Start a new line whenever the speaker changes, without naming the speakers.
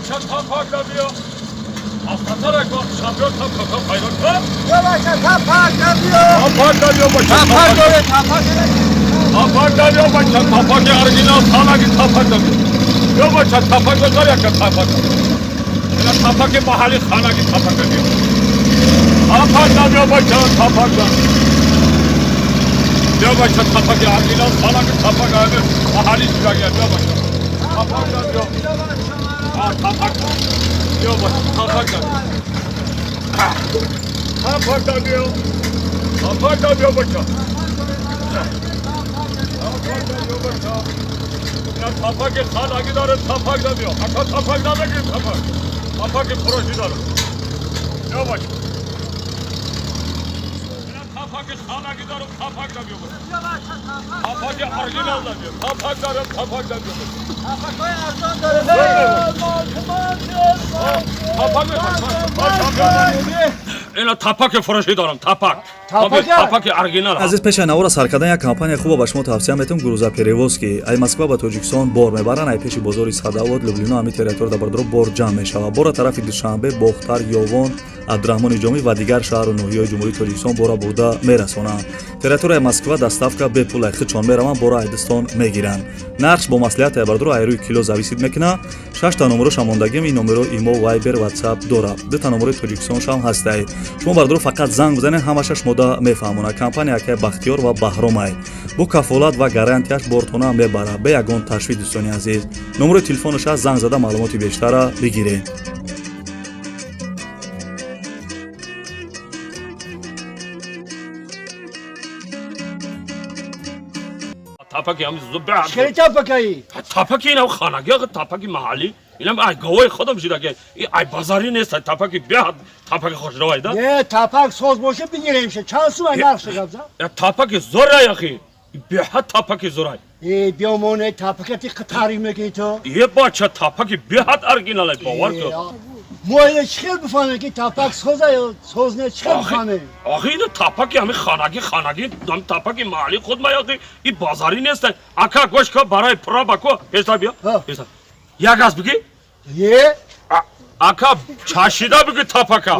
бача тапак да биё. Автотарак шампион тапак хайрон.
Биё бача тапак да биё.
Тапак да биё бача.
Тапак дорем, тапак дорем.
Тапак да биё бача, тапаки оригинал танаги тапак да биё. Биё бача тапак да зар яка тапак. Ина тапаки маҳалли ханаги тапак да биё. Тапак да биё бача, тапак да. Биё бача тапаки оригинал ханаги тапак ами маҳалли шудаги биё бача. Тапак да биё. Тапак. Биё бача, тапак да. Тапак да биё. Тапак да биё бача. Тапак да биё бача. Ина тапаки ханаги дорем, тапак да биё. Ака тапак да бигир тапак. Тапаки фурӯшӣ дорем. Биё бача. Ина тапаки ханаги дорем, тапак да биё бача. Тапаки оригинал да биё. Тапак дорем, тапак да биё.
Тапакҳои арзон дорем.
Тапак мехоҳам. Ина тапаки фурӯшӣ дорам, тапак. Тапаки оригинал.
Азиз, пешаи навора сар кардан як компания хуба ба шумо тавсия метавам, грузоперевозки. Ай Москва ба Тоҷикистон бор мебаранд, ай пеши бозори Садовод, Люблино, ҳами территория дар бор ҷамъ мешавад. Бора тарафи Душанбе, Бохтар, Ёвон, Абдураҳмони Ҷомӣ ва дигар шаҳру ноҳияҳои Ҷумҳурии Тоҷикистон бора бурда мерасонанд. Территорияи Москва доставка бепул, ай худшон мераванд, бора айдистон мегиранд. Нархш бо маслиҳат ай бардоро ай рӯи кило зависит мекунад. Шашта номероша мондагим, ин номеро имо, Вайбер, Ватсап дорад. Дута номерои Тоҷикистоншам ҳастай. Шумо бардоро фақат занг бизанед, ҳамаша шумода мефаҳмонад. Компания акай Бахтиёр ва Баҳромай. Бо кафолат ва гарантияш бортона мебарад. Бе ягон ташвиш, дӯстони азиз. Номерои телефонаша занг зада маълумоти бештара бигиред.
Тапаки ҳам зуб.
Хеле тапакаи.
Тапаки инам ханаги, тапаки маҳаллӣ. Инам ай говои худам шидаги. И ай базарӣ нест, тапаки беҳад тапаки хушравай да.
Не, тапак соз боша бигиремша. Чанд сум ай нархша гапза?
Тапаки зӯрай ахи. Беҳад тапаки зӯрай.
Э, биё моне тапакати таъриф мекунӣ ту.
Е бача, тапаки беҳад оригинал ай, бовар кун.
Мо ина чӣ хел бифаҳмем ки тапак соза ё соз не, чӣ хел бифаҳмем?
Ахи ина тапаки ҳами ханаги, ханаги, ҳами тапаки маҳалли худ маяқи, и базарӣ нест. Ака гӯш кун, барои проба ку, пештар биё. Пештар. Як аз бигӣ?
Е?
Ака чашида бигӣ тапака.